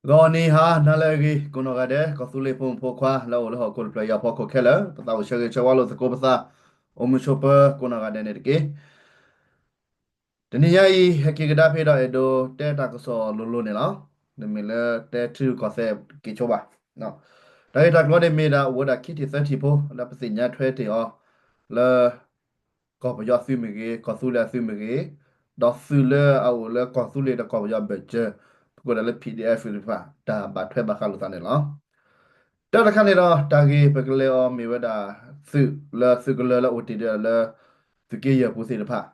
ဂီၤနံၤဟါနၤလၢအဂ့ၤ ကိးနီၢ်ဂၤဒဲး ကီၢ်သူလ့ၤဖိမုၣ်ဖိခွါ လၢအအိၣ်လၢဟီၣ်ခိၣ်တဖျၢၣ်အံၤအဖီခိၣ်ခဲလၢာ် ပသးအိၣ်ဆၢဂ့ၤဆၢဝါလိာ်သကိးပသး အိၣ်မုာ်ဆိးပၢၤကိးနီၢ်ဂၤဒဲးန့ၣ်တက့ၢ်. တနံၤညါအံၤ ဟဲက့ၤကဒါဖဲဒီးအဲၣ်ဒိးတဲတၢ်ကစီၣ်လိၤလိၤန့ၣ်လီၤ. တမ့ၢ်လၢတဲထံရူၢ်ကီၢ်သဲးက့ၤဆိဘၣ်. တၢ်ဂ့ၢ်တၢ်ကျိၤန့ၣ်မ့ၢ်ဒၣ် အိၣ်ဝဲဒၣ်ခံထံၣ်သၢထံၣ်ဖိ လၢပသ့ၣ်ညါထွဲတ့ၢ်အီၤ လၢ ကီၢ်ပယီၤအသုးမ့ၢ်ဂ့ၤ, ကီၢ်သူလ့ၤအသုးမ့ၢ်ဂ့ၤ, ဒီးသုးလၢအအိၣ်လၢကီၢ်သူလ့ၤဒီးကီၢ်ပယီၤဘၢၣ်စၢၤ ပကိးဒၣ်လၢ PDF သ့ၣ်တဖၣ် တၢ်ဘၣ်ထွဲဘၣ်ဃးလိာ်သးန့ၣ်လီၤ. တၢ်တခါန့ၣ်ဒီး တၢ်ဂ့ၢ်ပကလဲၤအီၤမ့ၢ်ဝဲဒၣ် သုးလၢသုးကလၢၤလၢအိၣ်တ့ၢ်ဒီးလၢ သုးက့ယဲၢ်ပူၤသ့ၣ်တဖၣ်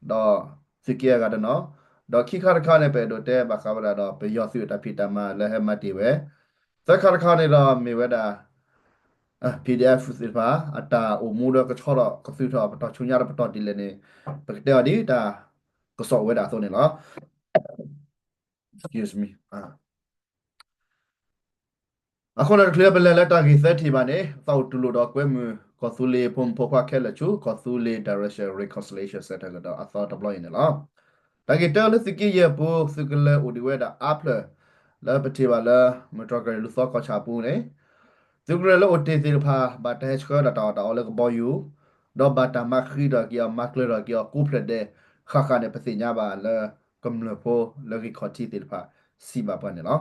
ဒီးသုးက့အဂၤတနီၤ, ဒီးခံခါတခါန့ၣ် ပအဲၣ်ဒိးတဲဘၣ်ဃးဝဲဒၣ်ဒီး ပယီၤသုးအတၢ်ဖံးတၢ်မၤလၢဟဲမၤတ့ၢ်ဝဲ, သၢခါတခါန့ၣ်ဒီးမ့ၢ်ဝဲဒၣ် PDF သ့ၣ်တဖၣ် အတၢ်အိၣ်မူဒီးကဆီဒီးကသုးထီၣ်ပတီၢ်ဆူညါဒီးပတီၢ်ဒ်လဲၣ်န့ၣ် ပကတဲအီၤဒ်တၢ်ကစီၣ်အိၣ်ဝဲဒၣ်အသိးန့ၣ်လီၤ. အဃိန့ၣ်တချုးပလဲၤလၢတၢ်ဂ့ၢ်သၢထံၣ်ဘၣ်န့ၣ် သးအိၣ်တူၢ်လိာ်ဒီးကွဲမုာ်ကီၢ်သူလ့ၤဖိမုၣ်ဖိခွါခဲလၢာ်ဆူ ကီၢ်သူလ့ၤ Direction Reconciliation Center ကဒီးအသီတဘျီအံၤန့ၣ်လီၤ. တၢ်ဂ့ၢ်တၢလၢသုးက့ယဲၢ်ပူၤ သုးကလၢၤအိၣ်ဒံးဝဲဒၣ်အါဖျၢၣ် လၢပထံၣ်ဘၣ်လၢ မုၢ်တြီၢ်ကီၢ်ရ့ၣ်လူၤသီကီၢ်ဆၣ်အပူၤန့ၣ် သုးကလၢၤလၢအိၣ်တ့ၢ်သ့ၣ်တဖၣ် ဘၣ်တၢ်ဟဲဆှၢဒီးတၢ်အီၣ်တၢ်အီလၢကဘီယူၤ, ဒီးဘၣ်တၢ်မၤဃံးထီၣ်က့ၤအီၤ မၤကျၢၤထီၣ်က့ၤအီၤ ကိးဖျၢၣ်ဒဲး ဃၣ်ဃၣ်န့ၣ် ပသ့ၣ်ညါဘၣ်လၢ ကမျၢၢ်ဖိလၢဂ့ၢ်ခီၣ်ထံးသ့ၣ်တဖၣ် စံးဘၣ်ပှၤန့ၣ်လီၤ.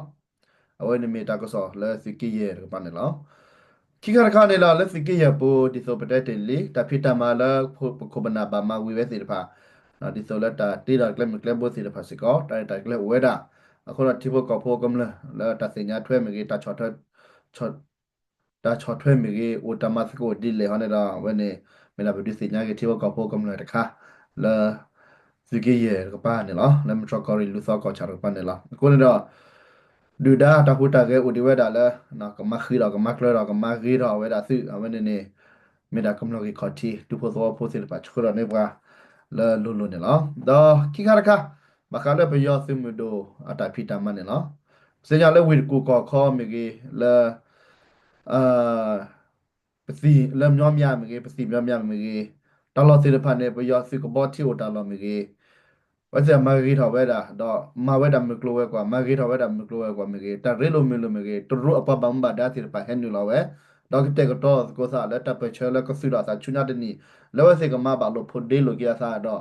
အဝဲန့ၣ်မ့ၢ်တၢ်ကစီၣ်လၢသုးက့ယဲၢ်တကပၤန့ၣ်လီၤ. ခံခါတခါန့ၣ်လီၤ လၢသုးက့ယဲၢ်ပူၤ ဒ်သိးပတဲတ့ၢ်လံ တၢ်ဖံးတၢ်မၤလၢပခိၣ်ပနၢ်ဘၣ်မၤဝံၤဝဲသ့ၣ်တဖၣ် ဒ်သိးလၢတၢ်တ့ဒီးကျဲမုၢ်ကျဲဘိသ့ၣ်တဖၣ်စ့ၢ်ကီး တၢ်ရဲၣ်တၢ်ကျဲၤအိၣ်ဝဲဒၣ်, အဃိဒီးထံဖိကီၢ်ဖိကမျၢၢ်လၢတၢ်သ့ၣ်ညါထွဲမ့ၢ်ဂ့ၤ, တၢ်ဆီၣ်ထွဲမ့ၢ်ဂ့ၤ, အိၣ်တၢ်မၤသကိးဒ်လဲၣ်ဟီန့ၣ်ဒီး အဝဲန့ၣ် မ့ၢ်ဒၣ်ပဒုးသ့ၣ်ညါက့ၤထံဖိကီၢ်ဖိကမျၢၢ်တခါ လၢ သုးက့ယဲၢ်တကပၤန့ၣ်လီၤ. လၢမုၢ်တြီၢ်ကီၢ်ရ့ၣ်လူၤသီကီၢ်ဆၣ်တကပၤန့ၣ်လီၤ. အဃိန့ၣ်ဒီး ဒုၣ်ဒါတၢ်ဟူးတၢ်ဂဲၤအိၣ်ဒံးဝဲဒၣ်လၢ ကမၤဃံးဒီးကမၤကျၢၤဒီးကမၤဂ့ၤထီၣ်ဝဲဒၣ်သုး အဝဲန့ၣ်န့ၣ် မ့ၢ်ဒၣ်ကမျၢၢ်ဂ့ၢ်ခီၣ်ထံး ဒူဖိသဝီဖိသ့ၣ်တဖၣ် ဆှၢထီၣ်န့ၢ်ပှၤ လၢလိၤလိၤန့ၣ်လီၤ. ဒီးခံခါတခါ ဘၣ်ဃးလၢပယီၤသုးမုၢ်ဒိၣ်အတၢ်ဖံးတၢ်မၤန့ၣ်လီၤ. ပသ့ၣ်ညါလၢဝ့ၢ်တကူၣ်ကီၢ်ခီမ့ၢ်ဂ့ၤ လၢ ပသံၣ်လၢမျီမၠးမ့ၢ်ဂ့ၤ, ပသံၣ်မျီမၠးမ့ၢ်ဂ့ၤ, တၢ်လီၢ်သ့ၣ်တဖၣ်န့ၣ် ပယီၤသုးကဘီထံအိၣ်တၢ်လီၢ်မ့ၢ်ဂ့ၤ, အဝဲသ့ၣ်မၤဂ့ၤထီၣ်ဝဲဒၣ် ဒီးမၤဝဲဒၣ်မုၢ်ကျိၤဝဲၤကွာ်, မၤဂ့ၤထီၣ်ဝဲဒၣ်မုၢ်ကျိၤဝဲၤကွာ်မ့ၢ်ဂ့ၤ, တၢ်ရ့လိာ်မုာ်လိာ်မ့ၢ်ဂ့ၤ, တရူးအပှၤဘၣ်မူဘၣ်ဒါသ့ၣ်တဖၣ်ဟဲနုာ်လီၤဝဲ, ဒီးကတဲာ်ကတီၤသကိးသးလၢတၢ်ပၢၢ်ဆၢလၢကသုးထီၣ်အသးဆူညါတနံၣ်, လၢအဝဲသ့ၣ်ကမၤဘၣ်လိာ်ဖိးဒ့လိာ်က့ၤအသးဒီး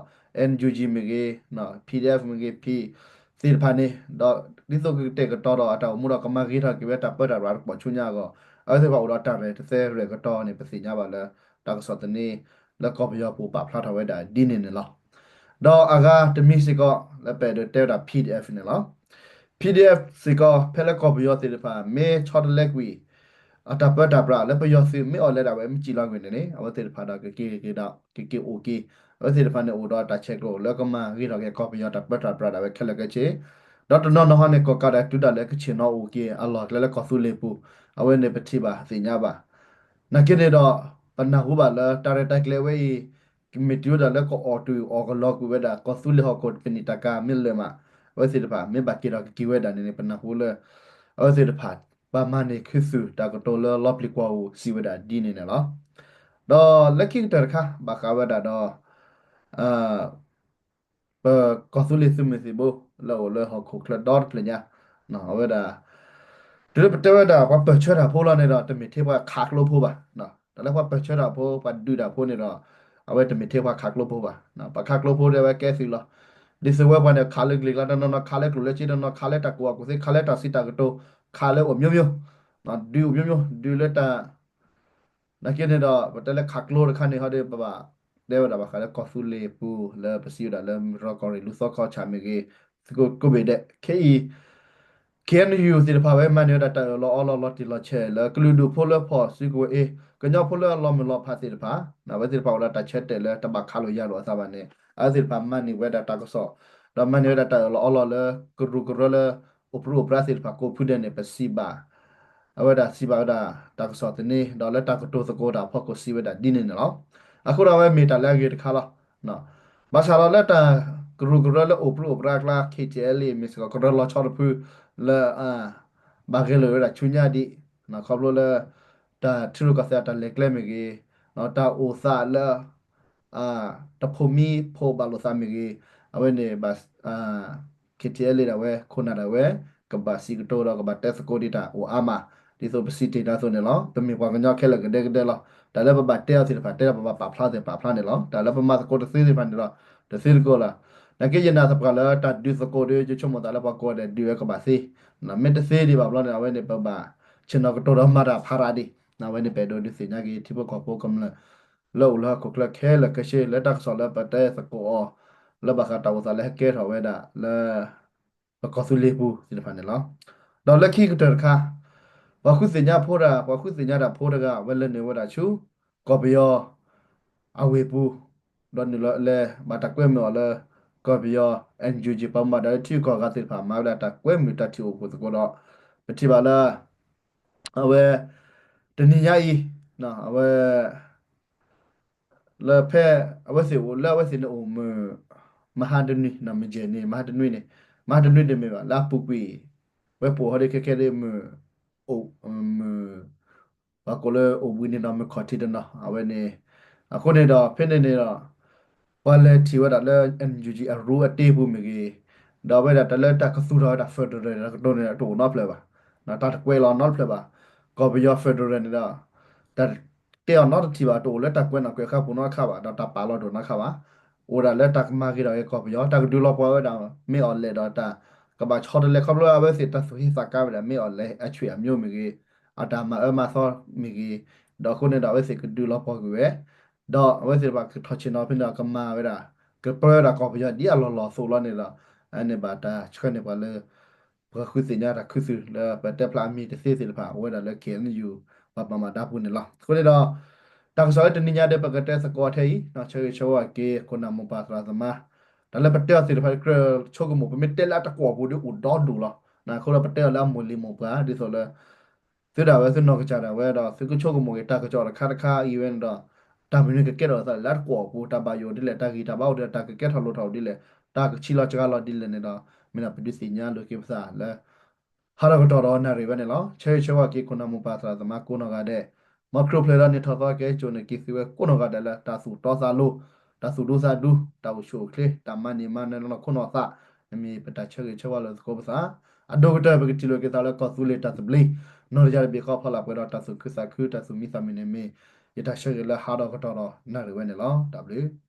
NUG မ့ၢ်ဂ့ၤ, PDF မ့ၢ်ဂ့ၤ, ဖံ သ့ၣ်တဖၣ်န့ၣ်, ဒီးဒ်သိးကတဲာ်ကတီၤဒီးအတၢ်အိၣ်မူဒီးကမၤဂ့ၤထီၣ်က့ၤဝဲတၢ်ပၢတၢ်ပြးတကပီၤဆူညါအဂီၢ်, အဝဲသ့ၣ်တဖၣ်အိၣ်ဒီးတၢ်ရဲၣ်တသဲရဲၣ်ကတီၤန့ၣ် ပသ့ၣ်ညါဘၣ်လၢ တၢ်ကစီၣ်သန့ လၢကီၢ်ပယီၤပူၤပာ်ဖျါထီၣ်ဝဲဒၣ်ဒ်န့ၣ်န့ၣ်လီၤ. ဒီးအဂၤတမံၤစ့ၢ်ကီး လၢပအဲၣ်ဒိးတဲဝဲဒၣ် PDF န့ၣ်လီၤ. PDF စ့ၢ်ကီး ဖဲလၢကီၢ်ပယီၤသ့ၣ်တဖၣ် မ့ၢ်ဆီတလဲကွံာ် အတၢ်ပၢတၢ်ပြးလၢပယီၤသုးမ့ၢ်အီၣ်လဲၤဒၣ်ဝဲ မ့ၢ်စံၣ်လီၤကွံာ်န့ၣ်န့ၣ် အဝဲသ့ၣ်တဖၣ်ဒီးကက့ၤက့ၤဒီး ကက့ၤအိၣ်က့ၤ, အဝဲသ့ၣ်တဖၣ်န့ၣ်အိၣ်ဒီးတၢ်ဆဲးကျိးလၢကမၤဂ့ၤထီၣ်က့ၤကီၢ်ပယီၤတၢ်ပၢတၢ်ပြးဒၣ်ဝဲခဲလၢာ်ခဲဆ့, ဒီးတနီၤနီၤဟီန့ၣ် ကီၢ်ကးဒၣ်တုၤဒၣ်လဲာ်ကဆ့ၣ်နီၤအိၣ်က့ၤအလီၢ်ကျဲလၢကီၢ်သူလ့ၤပူၤ, အဝဲန့ၣ်ပထံၣ်ဘၣ်သ့ၣ်ညါဘၣ်. နာ်က့န့ၣ်ဒီး ပနၢ်ဟူဘၣ်လၢတၢ်ရဲၣ်တၢ်ကျဲၤဝဲအံၤ ကမ့ၢ်တုၤဝဲဒၣ်လၢကအီၣ်တုၤအီၣ်ကလီကွံာ်ဝဲဒၣ် ကီၢ်သူလ့ၤဟီၣ်ခိၣ်တနံၣ်တၢ်ကၤမ့ၢ်လၢာ်မး, အဝဲသ့ၣ်တဖၣ် မ့ၢ်ဘၣ်က့ၤထီၣ်ကက့ၤဝဲဒၣ်န့ၣ်န့ၣ် ပနၢ်ဟူလၢ အဝဲသ့ၣ်တဖၣ် ဘၣ်မၤန့ၢ်ခူသူၣ်တၢ်ကတိၤလၢလီပျံၤကွီၢ်ပူၤစံးဝဲဒၣ်ဒ်န့ၣ်န့ၣ်လီၤ. ဒီးလၢခံကတၢၢ်တခါ ဘၣ်ဃးဝဲဒၣ်ဒီး ပကီၢ်သူလ့ၤသုးမုၢ်သံၣ်ဘိ လၢအအိၣ်လၢဟီၣ်ခိၣ်ချၢဒီတဖျၢၣ်ညါ, အဝဲဒၣ် တုၤလၢပတဲဝဲဒၣ်ပှၤပၢၢ်ဆၢတၢ်ဖိလီၤန့ၣ်ဒီး တမ့ၢ်ထဲပှၤခးကျိဖိဘၣ်. တၢ်လၢပှၤပၢၢ်ဆၢတၢ်ဖိ ပှၤဒုးတၢ်ဖိန့ၣ်ဒီး အဝဲတမ့ၢ်ထဲပှၤခးကျိဖိဘၣ်. ပှၤခးကျိဖိဒၣ်ဝဲကဲသုးလီၤ. ဒ်သိးဝဲပှၤန့ၣ် ခးလၢကလံၤကျါတနီၤနီၤ ခးလၢကျိၣ်လၢစ့တနီၤ ခးလၢတၢ်ကူၣ်ဘၣ်ကူၣ်သ့ ခးလၢတၢ်စံးတၢ်ကတိၤ ခးလၢအိၣ်မျိုးမျိုး, ဒုးအိၣ်မျိုးမျိုး ဒုးလၢတၢ် နာ်က့န့ၣ်ဒီး ပတဲလၢခးကျိတခါန့ၣ် ဟီဒီးပဘၣ်တဲဝဲဒၣ်ဘၣ်ဃးလၢကီၢ်သူလ့ၤပူၤ လၢပစံးဝဲဒၣ်လၢမုၢ်တြီၢ်ကီၢ်ရ့ၣ်လူၤသီခီၣ်ဆၣ်မ့ၢ်ဂ့ၤ, သုးခိၣ်ကိးဘ့ၣ်ဒဲး ခဲအံၤ KNU သ့ၣ်တဖၣ်ဝဲမၤန့ၢ်ဝဲဒၣ်တၢ်အၢၣ်လီၤအီလီၤလီၤတံၢ်လီၤဆဲးလၢကလုာ်ဒူၣ်ဖိလၢဖီၣ်စုကဝဲၤအ့ ကညီဖိလၢအလီၤမုၢ်လီၤဖးသ့ၣ်တဖၣ် အဝဲသ့ၣ်တဖၣ်အိၣ်ဒီးတၢ်ဆၢတဲာ်လၢတဘၣ်ခးလိာ်ယာ်လိာ်အသးဘၣ်န့ၣ် အဝဲသ့ၣ်တဖၣ်မၤန့ၢ်ဝဲဒၣ်တၢ်ကစီၣ် ဒီးမၤန့ၢ်ဝဲဒၣ်တၢ်အၢၣ်လီၤအီလီၤလၢကရူၢ်ကရၢလၢ အိၣ်ပြူအိၣ်ပြါသ့ၣ်တဖၣ်ကိးဖုဒဲးန့ၣ် ပစံးဘၣ် အဝဲဒၣ်စံးဘၣ်ဝဲဒၣ်တၢ်ကစီၣ်သန့ ဒီးလၢတၢ်ကတိၤသကိးတၢ်အဖီခိၣ်စံးဝဲဒၣ်ဒ်န့ၣ်န့ၣ်လီၤ. အဃိဒီးအဝဲမ့ၢ်တၢ်လၢအဂ့ၤတခါလီၤ. ဘၣ်ဆၣ်ဒီးလၢတၢ်ကရူၢ်ကရၢလၢအိၣ်ပြူအိၣ်ပြါအကျါ KTLA မ့ၢ်စ့ၢ်ကီးကရၢလီၤဆီတဖုလၢ ဘၣ်ဂဲၤလိာ်ဝဲဒၣ်ဆူညါဒံး ခီဖျိလၢ တၢ်ထံရူၢ်ကီၢ်သဲးအတၢ်လဲၤကျဲမ့ၢ်ဂ့ၤ, တၢ်အိၣ်သးလၢ တဖိးမံဖိးဘၣ်လိာ်သးမ့ၢ်ဂ့ၤ, အဝဲန့ၣ်ဘၣ် KTLA ဒၣ်ဝဲ ခိၣ်နၢ်ဒၣ်ဝဲ ကဘၣ်စံးကတိၤဒီးကဘၣ်တဲသကိးဒံးတၢ်အိၣ်အါမး, ဒ်သိးပစံးတ့ၢ်နၤအသိးန့ၣ်လီၤ. ပမ့ၢ်ပှၤကညီခဲလၢာ်ကဒဲကဒဲလီၤ. တၢ်လၢပဘၣ်တဲအီၤသ့ၣ်တဖၣ် တဲဒီးပဘၣ်ပာ်ဖျါသ့ၣ်ပာ်ဖျါန့ၣ်လီၤ. တၢ်လၢပမၤသကိးတသ့သ့ၣ်တဖၣ်န့ၣ်ဒီး တသ့တကိးလီၤ. နာ်က့ယနာ်သပှၢ်လၢတၢ်ဒုးသကိးဒီး ယဆိကမိၣ်သးလၢပှၤကိးဂၤဒဲးဒုးဝဲကဘၣ်သ့, မ့ၢ်တသ့ဒံးဘၣ်ဘျီန့ၣ် အဝဲန့ၣ်ပဘၣ်ဆ့ၣ်နီၤကတိၤဒီးမၤတၢ်ဖးရၤဒံး, အဝဲန့ၣ်ပအဲၣ်ဒိးဒုးသ့ၣ်ညါက့ၤ ထံဖိကီၢ်ဖိကမျၢၢ် လၢအိၣ်လၢဟီၣ်ခိၣ်ချၢခဲလၢာ်ခဲဆ့ လၢတၢ်ကစီၣ်လၢပတဲသကိးအီၤ လၢဘၣ်ဃးတၢ်အိၣ်သးလၢဟဲကဲထီၣ်ဝဲဒၣ်လၢ ပကီၢ်သူလ့ၤပူၤသ့ၣ်တဖၣ်န့ၣ်လီၤ. ဒီးလၢခံကတၢၢ်တခါ ပှၤဃုသ့ၣ်ညါဖိတဂၤ ပှၤဃုသ့ၣ်ညါတၢ်ဖိတဂၤ အဝဲလဲၤနုာ်ဝဲဒၣ်ဆူ ကီၢ်ပယီၤ အဝ့ၢ်ပူၤ, ဒီးနုာ်လီၤလဲၤဘၣ်တၢ်ကွဲမုာ်အီၤလၢ ကီၢ်ပယီၤ NUG ပှၤမၤဒၣ်လၢထံဂုၤကီၢ်ဂၤသ့ၣ်တဖၣ် မၤဝဲဒၣ်တၢ်ကွဲမုာ်တၢ်ထံၣ်အိၣ်ဖှိၣ်သကိးဒီး ပထံၣ်ဘၣ်လၢ အဝဲ တနံၤညါအံၤ အဝဲ လၢဖဲ အဝဲသ့ၣ်အိၣ်လၢအဝဲသ့ၣ်န့ၣ်အိၣ်မုာ် မဟါတနွံ မ့ၢ်ယဲၢ်န့ၣ် မဟါတနွံန့ၣ် မဟါတနွံတမ့ၢ်ဘၣ် လၢအပူၤကွံာ် ဝဲပအိၣ်ဟီဒ်ခဲခဲဒ်မုာ် အိၣ် မုာ် ပှၤကိးလၢအိၣ်ဘှံးန့ၣ်ဒီးမုာ်ခီၣ်ထံးတနီၤ အဝဲန့ၣ် အဃိန့ၣ်ဒီး ဖဲန့ၣ်န့ၣ်ဒီး ပှၤလဲၤထံၣ်ဝဲဒၣ်လၢ NUG အရူအတ့ပူၤမ့ၢ်ဂ့ၤ, ဒီးအဝဲဒၣ်တၢ်လၢတၢ်ကသူၣ်ထီၣ်ဝဲဒၣ် federal တၢ်ကတိၤန့ၣ် တအိၣ်နီတဖျၢၣ်ဘၣ်, တၢ်တကွဲးလီၤနီတဖျၢၣ်ဘၣ်, ကီၢ်ပယီၤ federal န့ၣ်ဒီး တၢ်တဲအီၤနီတထံၣ်ဘၣ်, တအိၣ်လၢတၢ်ကွဲးနီၣ်ကွဲးဃါပူၤနီတခါဘၣ်, ဒီးတၢ်ပာ်လီၤတအိၣ်နီတခါဘၣ်, အိၣ်ဒၣ်လၢတၢ်ကမၤဂ့ၤထီၣ်က့ၤကီၢ်ပယီၤ, တၢ်ကဒုးလီၤပှီၢ်ဝဲဒၣ် မ့ၢ်အီၤလဲၣ်ဒီးတၢ်ကဘၣ်ဆီတလဲ ခီဖျိအဝဲသ့ၣ်တၢ်သူၣ်ဟ့သးကါဝဲဒၣ် မ့ၢ်အီၤလဲၣ်အဆွေမျိုးမ့ၢ်ဂ့ၤ, အတၢ်မၤအၢမၤသီမ့ၢ်ဂ့ၤ, ဒီးအဃိန့ၣ်ဒီးအဝဲသ့ၣ်ကဒုးလီၤပှီၢ်ကွံာ်ဝဲ ဒီးအဝဲသ့ၣ်တဖၣ်ကထီၣ်ဆ့ၣ်နီၤဖဲန့ၣ်ဒီး ကမၤဝဲဒၣ် ကပၢဝဲဒၣ်ကီၢ်ပယီၤဒ်အလီၢ်လီၢ်အသိးလီၤန့ၣ်ဒီး အန့ၣ်ဘၣ်တၢ်ဆှၢန့ၢ်ပှၤလၢ ပှၤဃုသ့ၣ်ညါတၢ်ခူသူၣ်လၢပတဲဖျါအမံၤတသ့သ့ၣ်တဖၣ် အိၣ်ဝဲဒၣ်လၢ KNU ပှၤဘၣ်မူဘၣ်ဒါပူၤန့ၣ်လီၤ. အဃိန့ၣ်ဒီး တၢ်ကစီၣ်လၢတနံၤညါဒီး ပကတဲသကိးထဲအံၤ ဆၢဂ့ၤဆၢဝါက့ၤ ခိၣ်နၢ်မိၢ်ပၢ်သရၣ်သမါ တၢ်လၢပတဲအီၤသ့ၣ်တဖၣ် ကြၢးဆိကမိၣ် ပမ့ၢ်တဲလၢအတကွီၢ်ပူၤဒီးအိၣ်ဒီဒူၣ်လီၤ. အဃိဒီးပတဲအီၤလၢအမိၢ်လံၤမိၢ်ပှၢ် ဒ်သိးလၢ သုဒၣ်ဝဲသုနီၢ်ကစၢ်ဒၣ်ဝဲဒီး သုကဆိကမိၣ်က့ၤတၢ်ကစီၣ်တခါတခါအံၤဝဲန့ၣ်ဒီး တၢ်မနုၤကကဲထီၣ်သးလၢအတကွီၢ်ပူၤ တၢ်ဘၣ်ယိၣ်ဒ်လဲၣ် တၢ်ဂံၢ်တၢ်ဘါအိၣ်ဒ်လဲၣ် တၢ်ကကဲထီၣ်လိၣ်ထီၣ်အိၣ်ဒ်လဲၣ် တၢ်ကဆံးလီၤစှၤလီၤဒ်လဲၣ်န့ၣ်ဒီး မ့ၢ်ဒၣ်ပဒုးသ့ၣ်ညါလိာ်က့ၤပသးလၢ ဟးထီၣ်ကတီၢ်ဒီးနၣ်ရံၣ်ဝဲန့ၣ်လီၤ. ဆၢဂ့ၤဆၢဝါက့ၤ ခိၣ်နၢ်မိၢ်ပၢ်သရၣ်သမါကိးနီၢ်ဂၤဒဲး, မ်ခရံာ်အိၣ်ဖျဲၣ်ဒီးနံၣ်ထီၣ်သီကဟဲစိာ်န့ၢ်က့ၤသုဝဲကိးနီၢ်ဂၤဒဲးလၢ တၢ်သူၣ်တီသးလိၤ, တၢ်သူၣ်ဒူသးဒူ, တၢ်အိၣ်ဆူၣ်အိၣ်ချ့, တၢ်မၤန့ၢ်မၤနၢၤလၢနီၢ်ခိနီၢ်သး, မ့ၢ်ပတၢ်ဆၢဂ့ၤဆၢဝါလိာ်သကိးပသး, အဒိၣ်ကတၢၢ် ပကထံၣ်လိာ်က့ၤသးလၢကီၢ်သူလ့ၤတၢ်သဘျ့, နီၢ်တယၢ်တဘ့ၣ်ဃီဖီလာ်ပှဲၤဒီးတၢ်သူၣ်ခုသးခု တၢ်သူၣ်မံသးမုာ်န့ၣ်မ့ၢ် ယတၢ်ဆၢဂ့ၤလၢဟးထီၣ်ကတီၢ်ဒီးနၣ်ရံၣ်ဝဲန့ၣ်လီၤ. တၢ်ဘျုး